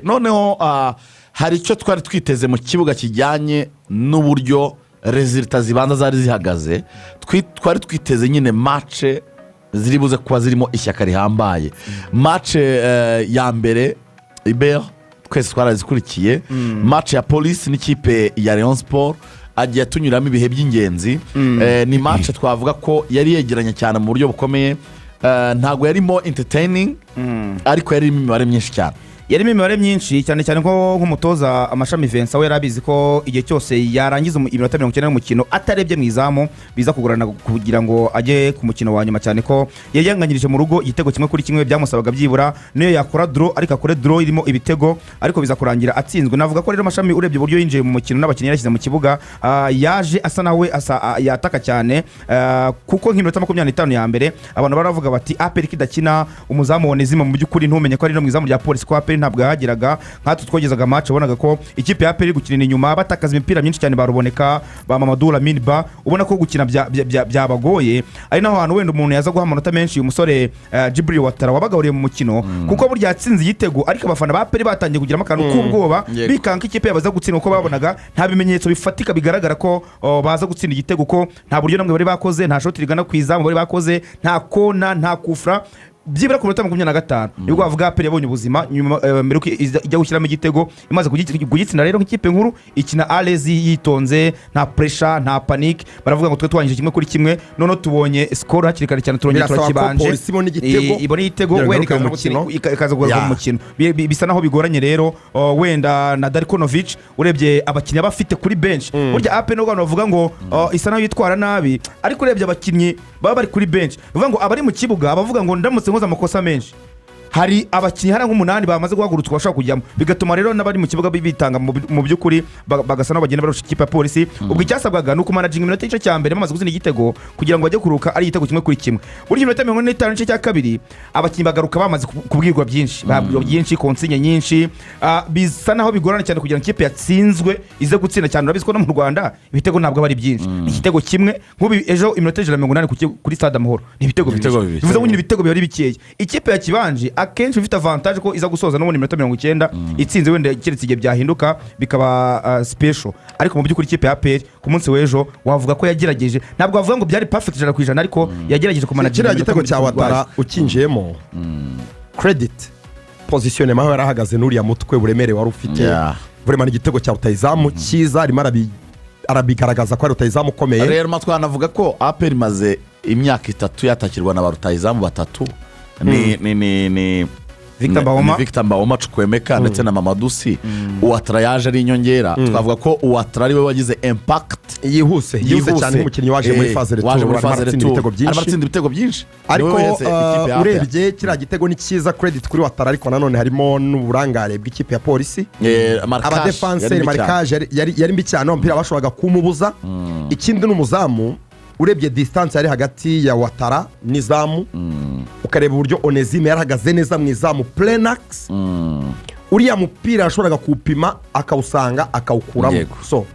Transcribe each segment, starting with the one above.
Noneho hari icyo twari twiteze mu kibuga kijyanye n'uburyo résultats zibanza zari zihagaze. Twari twiteze nyine match ziri buze kuba zirimo ishyaka rihambaye. Match ya mbere iberi twese twarazikurikiye, match ya Polisi n'ikipe ya Rayon Sport, agiye atunyuramo ibihe by'ingenzi. Ni match twavuga ko yari yegeranye cyane mu buryo bukomeye. Ntabwo yarimo entertaining, ariko yarimo imibare myinshi cyane. Yarimo imibare myinshi cyane cyane ko nk'umutoza Amashami Vincent we yari abizi ko igihe cyose yarangiza iminota 90 y'umukino atarebye mu izamu biza kugorana kugira ngo ajye ku mukino wa nyuma, cyane ko yari yanganyirije mu rugo igitego 1-1. Byamusabaga byibura niyo yakora draw, ariko akore draw irimo ibitego, ariko biza kurangira atsinzwe. Navuga ko rero Mashami, urebye uburyo yinjiye mu mukino n'abakinnyi yashyize mu kibuga, yaje asa nawe asa yataka cyane, kuko nk'iminota 25 ya mbere abantu baravuga bati APR kidakina, umuzamu Onezima mu by'ukuri ntumenye ko ari no mu izamu rya Polisi, ko APR ntabwo yahageraga. Nkatwe twogezaga match wabonaga ko ikipe ya APR iri gukinira inyuma, batakaza imipira myinshi cyane, baruboneka ba Mamadou Lamine Ba, ubona ko gukina byabagoye. Ari naho hantu wenda umuntu yaza guha amanota menshi uyu musore Djibril Ouattara wabagaburiye mu mukino, kuko burya yatsinze igitego ariko abafana ba APR batangiye kugiramo akantu k'ubwoba, bikanga ko ikipe yabaza gutsinda, kuko babonaga nta bimenyetso bifatika bigaragara ko baza gutsinda igitego, ko nta buryo namwe bari bakoze, nta shoti rigana ku izamu bari bakoze, nta kona, nta kufra. Byibura ku minota 25 nibwo bavuga APR yabonye ubuzima nyuma, mbere yuko ijya gushyiramo igitego. Imaze kugitsinda rero, nk'ikipe nkuru ikina alezi yitonze, nta pressure, nta panique. Baravuga ngo twe twangije 1-1, noneho tubonye score hakiri kare cyane, turongera Birasaba ko turakibanje. Polisi ibona igitego Ibona igitego kugira ngo wenda igaruke mu ikaza gutsinda- mukino. ikaza kugaruka mu mukino. Bisa naho bigoranye rero. Wenda na Darko Novic, urebye abakinnyi aba afite kuri bench, burya APR nubwo abantu bavuga ngo isa naho yitwara nabi, ariko urebye abakinnyi baba bari kuri bench, bivuga ngo abari mu kibuga bavuga ngo ndamutse nkoze amakosa menshi, hari abakinnyi hari nk'umunani bamaze guhagurutswa bashobora kujyamo, bigatuma rero n'abari mu kibuga bitanga mu by'ukuri bagasa n'aho bagenda barusha ikipe ya Polisi. Ubwo icyasabwaga ni ukumanaginga iminota y'igice cya mbere bamaze gutsinda igitego kugira ngo bajye kuruhuka ari igitego 1-1. Burya iminota 45 n'igice cya kabiri abakinnyi bagaruka bamaze kubwirwa byinshi, babwirwa byinshi, consignes nyinshi. Bisa naho bigorana cyane kugira ngo ikipe yatsinzwe ize gutsinda cyane. Urabizi ko no mu Rwanda ibitego ntabwo aba ari byinshi, ni igitego kimwe. Nk'ubu ejo iminota 180 kuri Stade Amahoro ni ibitego Ibitego 2. 2. Bivuze ngo nyine ibitego biba ari bikeya. Ikipe ya kibanje akenshi ifite avantage ko iza gusoza n'ubundi iminota 90 itsinze, wenda keretse igihe byahinduka bikaba special. Ariko mu by'ukuri ikipe ya APR ku munsi w'ejo wavuga ko yagerageje, ntabwo wavuga ngo byari perfect 100%, ariko yagerageje kumanaginga Kiriya iminota gitego muri cya turwaye. Ouattara ukinjiyemo, credit positionnement aho yari ahagaze n'uriya mutwe buremere wari ufite, vraiment ni igitego cya rutayizamu cyiza, arimo arabigaragaza ko ari rutayizamu ukomeye. Rero twanavuga ko APR imaze imyaka 3 yatakirwa na ba rutayizamu batatu, ni Victor Mbaoma. Ni Victor Mbaoma, Chukwuemeka ndetse na Mamadou Sy. Ouattara yaje ari inyongera. Twavuga ko Ouattara ariwe wagize impact yihuse yihuse cyane nk'umukinnyi waje muri phase waje retour, muri arimo phase aratsinda retour. ibitego Arimo byinshi. aratsinda ibitego byinshi. Ariko Niwe weretse ikipe ya APR. urebye kiriya gitego ni cyiza, credit kuri Ouattara, ariko nanone harimo n'uburangare bw'ikipe ya Polisi. Marquage Abadefanseri yari mbi cyane. Marquage yari mbi cyane, umupira bashoboraga kumubuza. Ikindi n'umuzamu, urebye distance yari hagati ya Ouattara n'izamu, ukareba uburyo Onezime yarahagaze neza mu izamu plein axe, uriya mupira yashoboraga kuwupima akawusanga akawukuramo. So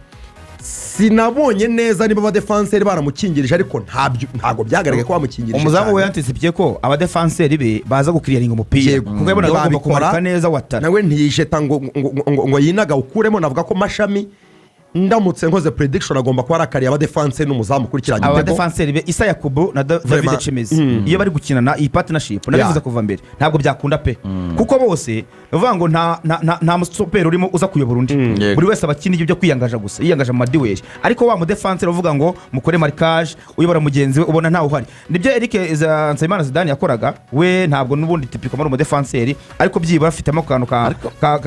sinabonye neza niba abadefanseri baramukingirije, ariko ntabwo byagaragaye ko bamukingirije Umuzamu we cyane. yantisipye ko abadefanseri be baza gukiriyaringa umupira, kuko yabonaga bagomba Ntibabikora. kumanuka neza Ouattara. Nawe ntiyijeta ngo yinaga awukuremo. Navuga ko Mashami, ndamutse nkoze prediction, agomba kuba arakariye abadefanse n'umuzamu kuri kiriya gitego. Abadefanseri be Isa Yakubu na David Vraiment. Chimezi, iyo bari gukinana iyi partnership, nabivuze kuva mbere, ntabwo byakunda pe, kuko bose bavuga ngo nta musoperi urimo uza kuyobora undi. Buri wese aba akina ibyo byo kwiyangaja gusa, yiyangaje mu ma duels, ariko wa mudefanseri uvuga ngo mukore marquage uyobora mugenzi we, ubona ntawe uhari. Nibyo Eric Nsabimana Zidane yakoraga. We ntabwo n'ubundi typiquement ari umudefanseri, ariko byibura afitemo akantu ka Ariko ka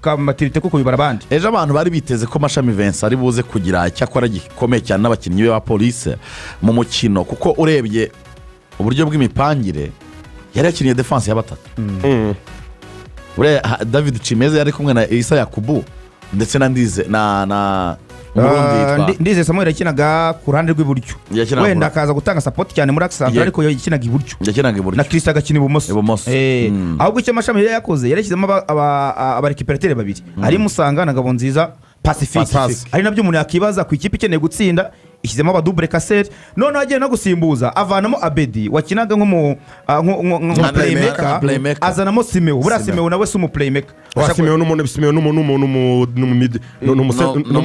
ka maturité ko kuyobora abandi. Ejo abantu bari biteze ko Mashami Vincent ari buze kugira icyo akora gikomeye cyane n'abakinnyi be ba Polisi mu mukino, kuko urebye uburyo bw'imipangire yari yakiniye défense ya batatu. Buriya David Chimeze yari kumwe na Isa Yakubu ndetse na Ndize na Umurundi yitwa Ndize Samuel yakinaga ku ruhande rw'iburyo, Yakinaga wenda akaza gutanga support cyane muri axe central, ariko yakinaga iburyo. Yakinaga iburyo. Na Christ agakina ibumoso. Ibumoso. Ahubwo icyo Mashami yari yakoze, yarishyizemo aba récupérateurs babiri, ari Musanga na Ngabonziza Pacifique. Pacifique. Ari nabyo umuntu yakibaza ku ikipe ikeneye gutsinda. Ishyizemo aba double casseur. Noneho agiye no gusimbuza, avanamo Abedi wakinaga nk'umu Nka playmaker, playmaker. azanamo Simeo. Buriya Simeo. Simeo nawe si umu playmaker. Wa Simeone n'umuntu, Simeone No,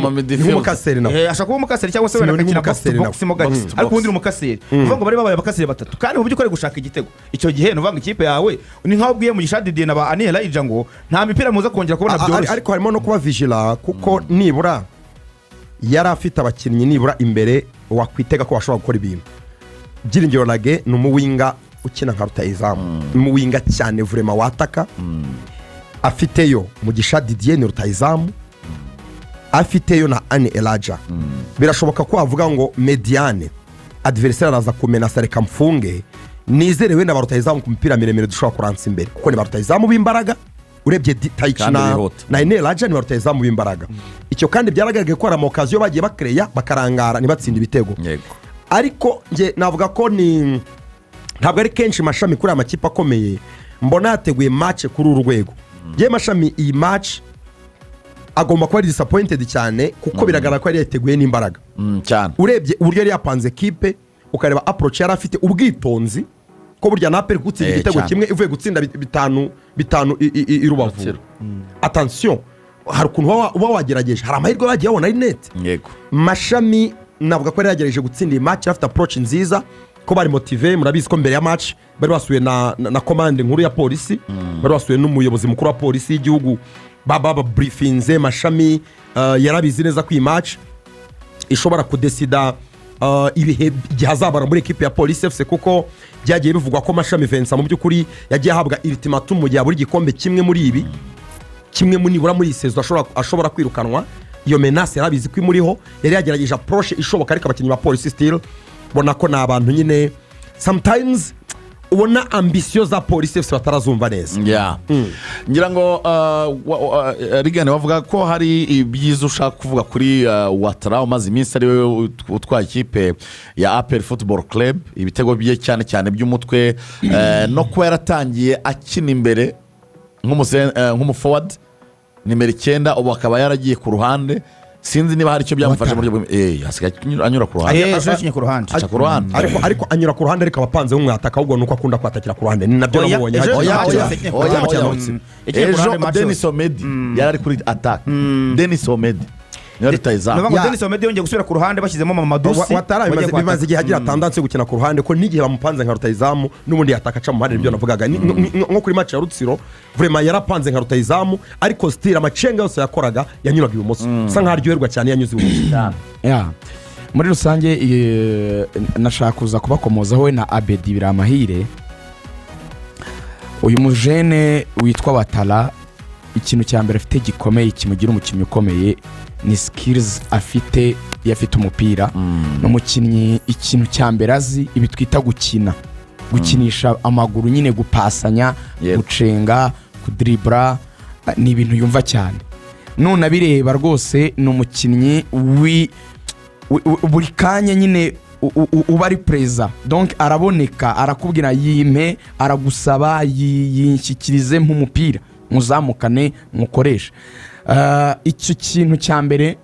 midfield. n'umucasseur nawe. Ashobora kuba umucasseur cyangwa se wenda Simeone agakina box to n'umucasseur box mo gake, Box to ariko box. ubundi ni umucasseur. Uvuga ngo bari babaye abacasseur batatu, kandi mu by'ukuri gushaka igitego icyo gihe ni uvuga ngo ikipe yawe ni nkaho ubwiye Mugisha Didier na ba Ani Elijah ngo nta mipira muza kongera kubona byoroshye. Ariko harimo no kuba vigilant, kuko nibura yari afite abakinnyi nibura imbere wakwitega ko bashobora gukora ibintu. Byiringiro Lague ni umuwinger ukina nka rutayizamu, ni umuwinger cyane vraiment wataka. Afiteyo Mugisha Didier, ni rutayizamu, afiteyo na Ani Elijah. Birashoboka ko wavuga ngo médiane, adversaire araza kumenasa, reka mfunge, nizere wenda ba rutayizamu ku mipira miremire dushobora kuransa imbere, kuko ni ba rutayizamu b'imbaraga. Urebye Tayici Kandi na bihuta. na Ene Elijah ni ba rutayizamu b'imbaraga. Icyo kandi byaragaragaye ko hari ama occasion bagiye bakereya, bakarangara, ntibatsinde ibitego. Ariko njye navuga ko ni ntabwo ari kenshi Mashami kuri aya makipe akomeye mbona yateguye match kuri uru rwego. Njye Mashami iyi match agomba kuba ari disappointed cyane, kuko biragaragara ko yari yateguye n'imbaraga. Cyane. Urebye uburyo yari yapanze kipe, ukareba approach yari afite, ubwitonzi, ko burya na APR gutsinda igitego kimwe ivuye gutsinda bitanu bitanu i Rubavu, Rutsiro. Attention, hari ukuntu uba wagerageje, hari amahirwe bagiye babona ari net. Mashami navuga ko yari yagerageje gutsinda iyi match, afite approach nziza, ko bari motivé. Murabizi ko mbere ya match bari basuye na commande nkuru ya polisi, bari basuye n'umuyobozi mukuru wa polisi y'igihugu, baba babriefinze. Mashami yarabizi neza ko iyi match ishobora kudesida ibihe igihe azabara muri ekipe ya Polisi FC, kuko byagiye bivugwa ko Mashami Vincent mu by'ukuri yagiye ahabwa ultimatum mu gihe abura igikombe kimwe muri ibi, kimwe mu nibura muri iyi saison ashobora kwirukanwa. Iyo menace yarabizi ko imuriho. Yari yagerageje approche ishoboka, ariko abakinnyi ba Polisi still ubona ko ni abantu nyine sometimes ubona ambition za Polisi FC batarazumva neza. Yeah. Ngira ngo Rigane, wavuga ko hari ibyiza ushaka kuvuga kuri Watara umaze iminsi ari we utwaye ikipe ya APR Football Club, ibitego bye cyane cyane by'umutwe, no kuba yaratangiye akina imbere nk'umuforward nimero 9, ubu akaba yaragiye ku ruhande. Sinzi niba hari icyo byamufashe mu buryo asigaye anyura ku ruhande. Ejo yakinnye ku ruhande. Aca ku ruhande. Ariko anyura ku ruhande, ariko aba apanze nk'umwataka, ahubwo ni uko akunda kwatakira ku ruhande, ni nabyo Oya, namubonye. ejo Oya, match oya, yose yakinnye ku oya, ruhande. oya. Yakinnye ku Ejo ruhande match Denis yose. Omedi yari ari kuri attaque. Denis Omedi niwe rutayizamu. Ni ukuvuga ngo Ya. Denis Omedi yongeye gusubira ku ruhande, bashyizemo Mamadou Sy. Watara wagiye bimaze kwataka. Bimaze igihe agira tendance yo gukina ku ruhande, ko n'igihe bamupanze nka rutayizamu n'ubundi yataka aca mu ruhande. Nibyo navugaga. Nko kuri match ya Rutsiro vraiment yarapanze nka rutayizamu, ariko still amacenga yose yakoraga yanyuraga ibumoso, bisa nkaho aryoherwa cyane iyo anyuze ibumoso. Ya. Muri rusange nashaka kuza kubakomozaho we na Abedi Biramahire. Uyu mujene witwa Watara, ikintu cya mbere afite gikomeye kimugira umukinnyi ukomeye ni skills afite iyo afite umupira. Ni umukinnyi, ikintu cya mbere azi ibi twita gukina, gukinisha amaguru nyine, gupasanya, gucenga, kudiribura, ni ibintu yumva cyane. Nunabireba rwose ni umukinnyi buri kanya nyine uba ari présent, donc araboneka, arakubwira yimpe, aragusaba yinshyikirize nk'umupira muzamukane mukoreshe. Icyo kintu cya mbere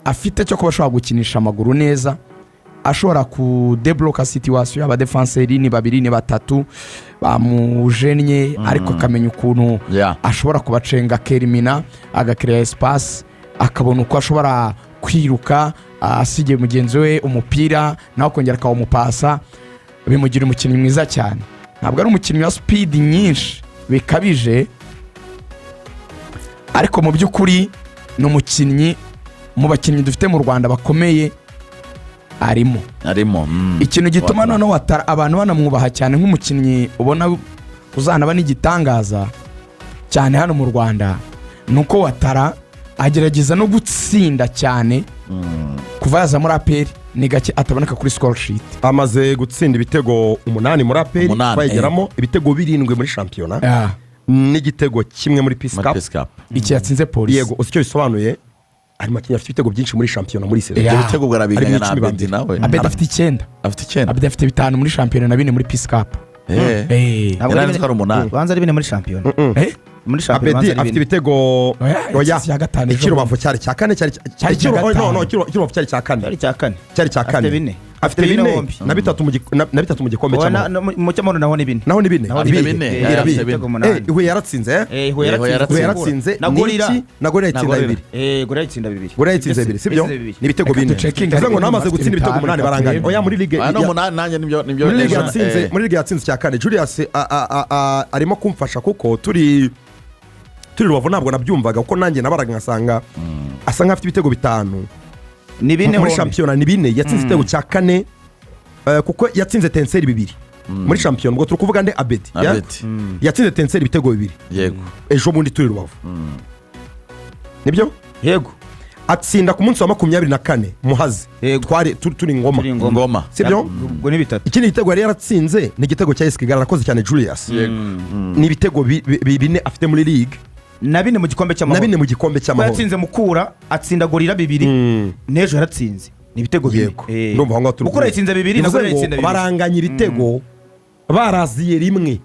afite cyo kuba ashobora gukinisha amaguru neza, ashobora kudebloka situation, abadefanseri ni babiri ni batatu bamujennye, ariko akamenya ukuntu ashobora kubacenga, akerimina, agakereya espace, akabona uko ashobora kwiruka asigiye mugenzi we umupira, nawe akongera akawumupasa, bimugira umukinnyi mwiza cyane. Ntabwo ari umukinnyi wa speed nyinshi bikabije, ariko mu by'ukuri ni umukinnyi mu bakinnyi dufite mu Rwanda bakomeye arimo. Arimo. Ikintu gituma Watara. noneho Watara abantu banamwubaha cyane nk'umukinnyi ubona uzanaba n'igitangaza cyane hano mu Rwanda, ni uko Watara agerageza no gutsinda cyane. Kuva yaza muri APR ni gake ataboneka kuri score sheet. Amaze gutsinda ibitego 8 muri APR, 8, twayigeramo, ibitego 7 muri shampiyona n'igitego kimwe muri Peace Muri Cup. Peace Cup. Iki yatsinze Polisi. Yego, uzi icyo bisobanuye? Ari makinnyi afite ibitego byinshi muri shampiyona muri saison. Ibyo bitego Ari bwarabinganya mu na 10 ba Abedi mbere. nawe. Abedi afite 9. Afite 9. Abedi afite 5 muri shampiyona na 4 muri Peace Cup. Yari Ntabwo ari azi ko ari 8. Banza ari 4 muri shampiyona. Eh? Muri shampiyona Abedi banza ari afite bine. ibitego. Oya, Oya, yatsinze icya gatanu ejo. Icy'i Rubavu cyari icya kane, cyari Cyari icya no, gatanu. no, icy'i Rubavu cyari icya kane. Cyari icya kane. Cyari icya kane. Afite bine. Afite Afite bine bine bombi. na bitatu mu gikombe Oya, cy'amahoro. mu cy'amahoro naho ni bine. Naho ni bine. Naho ni Ibihe? bine. Mbwira Eh, bihe. afite bine. Umunani. Huye yaratsinze, eh? Huye Huye yaratsinze. Huye yaratsinze. Na Gorilla. Niki? Na Gorilla yatsinda Na Gorilla. bibiri. Gorilla yatsinda bibiri. Gorilla yatsinze bibiri, sibyo? Yatsinze bibiri. Ni ibitego Reka bine. ducekinge. Bivuze ngo namaze Afite gutsinda ibitego bitanu, umunani, reka baranganya. turebe. Oya, muri ligue Ah, no, umunani nanjye nibyo. Muri ligue ejo, yatsinze, muri ligue yatsinze icya kane. Julius arimo kumfasha kuko turi Rubavu ntabwo nabyumvaga, kuko nanjye nabaraga ngasanga asa nk'afite ibitego bitanu. Ni bine Muri hombi. shampiyona ni bine, yatsinze igitego cya kane, kuko yatsinze Etincelles bibiri muri shampiyona. Ubwo turi kuvuga nde? Abedi, ya? Abedi. Yatsinze Etincelles ibitego bibiri ejo bundi turi Rubavu, nibyo? Yego. Atsinda ku munsi wa 24 Muhazi. Yego. Twari turi Ngoma. Turi Ngoma. Ngoma. Sibyo? Ubwo ni bitatu. Ikindi gitego yari yaratsinze ni igitego cya AS Kigali. Arakoze cyane Julius. Ni ibitego bine afite muri ligue. Na bine mu gikombe Na cy'amahoro. bine mu gikombe Kuko cy'amahoro. yatsinze Mukura, atsinda Gorilla bibiri, n'ejo yaratsinze, ni ibitego bine. Yego, ndumva aho ngaho turi. Mukura yatsinze bibiri na Bivuze Gorilla ngo yatsinda bibiri. baranganya ibitego, baraziye rimwe,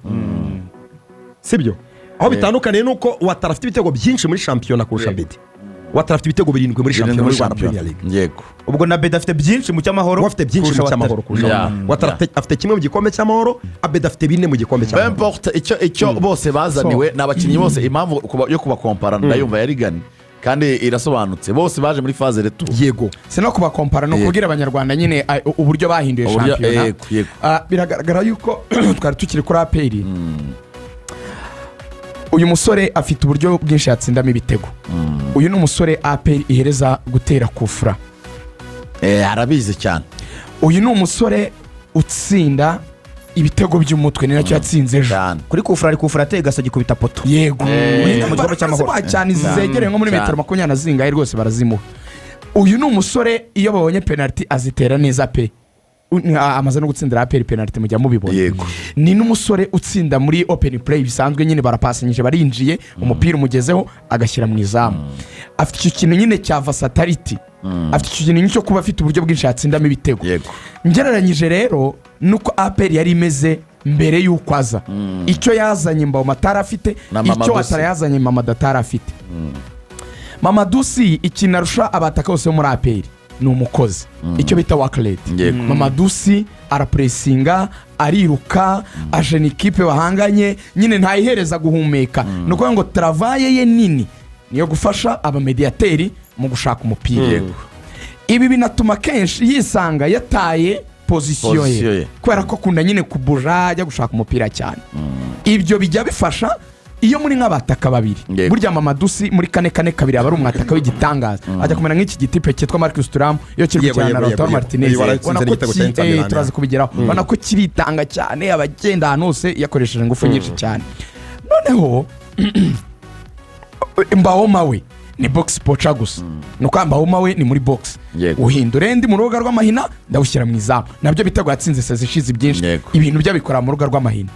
sibyo? Aho bitandukaniye nuko Ouattara afite ibitego byinshi muri shampiyona kurusha Abedi. Ouattara afite ibitego birindwi muri Birindwi shampiyona, muri muri Rwanda shampiyona. Premier League. Ubwo na Abedi afite byinshi mu cy'amahoro We afite byinshi kurusha mu cy'amahoro Ouattara. kurusha Ouattara. Afite kimwe mu gikombe cy'amahoro, Abedi afite bine mu gikombe Peu cy'amahoro. importe icyo bose bazaniwe, ni abakinnyi bose. Impamvu yo kubakompara ndayumva yari gani kandi irasobanutse, bose baje muri phase retour. Si no kubakompara, ni ukubwira abanyarwanda nyine uburyo bahinduye shampiyona. Yego, yego. Biragaragara yuko twari tukiri kuri APR. Uyu musore afite uburyo bwinshi yatsindamo ibitego. Uyu ni umusore APR ihereza gutera kufura. Arabizi cyane. Uyu ni umusore utsinda ibitego by'umutwe, ni nacyo yatsinze ejo. Cyane. Kuri kufura, ari kufura ateye Gasogi ikubita poto. Yego. Mu gikombe cy'amahoro. Barazimuha cyane, izi zegereye nko muri metero 20 na zingahe rwose barazimuha. Uyu ni umusore iyo babonye penaliti azitera neza pe. Amaze no gutsindira APR penaliti, mujya mubibona. Ni n'umusore utsinda muri open play bisanzwe nyine, barapasanyije, barinjiye, umupira umugezeho agashyira mu izamu. Afite icyo kintu nyine cya versatility, afite icyo kintu cyo kuba afite uburyo bwinshi yatsindamo ibitego. Ngereranyije rero nuko APR yari imeze mbere y'uko aza, icyo yazanye Mbaoma atari afite, Na icyo Mamadou Sy. Ouattara yazanye Mamadou atari afite. Mamadou Sy, ikintu arusha abataka bose bo muri APR ni umukozi, icyo bita work rate. Mamadou Sy arapuresinga, ariruka, ajena ikipe bahanganye nyine, ntayihereza guhumeka. Ni ukuvuga ngo travail ye nini niyo gufasha abamediyateri mu gushaka umupira. Ibi binatuma kenshi yisanga yataye position Position ye, ye. kubera ko akunda nyine kubuja ajya gushaka umupira cyane. Ibyo bijya bifasha iyo muri nk'abataka babiri. Burya Mamadou Sy muri 4-4-2 aba ari umwataka w'igitangaza, ajya kumera nk'iki gitipe cyitwa Marcus Thuram iyo kiri gukina na Lautaro Martinez. Yego, waratsinze Ubona ko n'igitego cya Inter Milan. Turaza kubigeraho. Ubona ko kiritanga cyane, abagenda ahantu hose yakoresheje ingufu nyinshi cyane. Noneho Mbaoma we ni box poacher gusa, ni uko Mbaoma we ni muri box, uhindura ndi mu rubuga rw'amahina ndawushyira mu izamu. Nabyo bitego yatsinze saison ishize byinshi, ibintu bye abikora mu rubuga rw'amahina.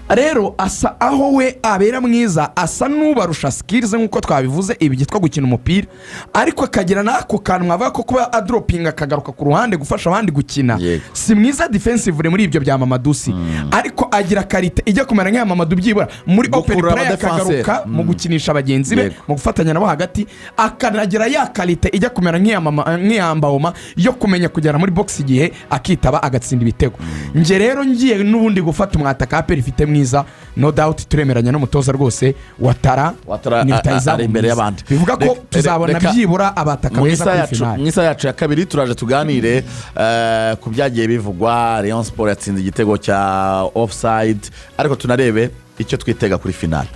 Rero asa aho we abera mwiza, asa n'ubarusha skills nk'uko twabivuze, ibi byitwa gukina umupira, ariko akagira n'ako kantu mwavuga ko kuba adropinga akagaruka ku ruhande gufasha abandi gukina. Si mwiza defensively muri ibyo bya Mamadou Sy, ariko agira qualité ijya kumera nk'iya Mamadou byibura muri open Gukurura play, abadefanseri. akagaruka mu gukinisha bagenzi be, mu gufatanya nabo hagati, akanagira ya qualité ijya kumera nk'iya Mbaoma yo kumenya kugera muri box igihe akitaba agatsinda ibitego. Njye rero ngiye n'ubundi gufata umwataka APR ifite mwiza, no doubt turemeranya n'umutoza rwose, Ouattara. Ouattara Ni rutahizamu ari imbere mwiza. y'abandi. Bivuga ko tuzabona byibura abataka Mu beza isaha kuri yacu, finale. mu isaha yacu ya kabiri turaje tuganire ku byagiye bivugwa. Rayon Sport yatsinze igitego cya offside, ariko tunarebe icyo twitega kuri finale.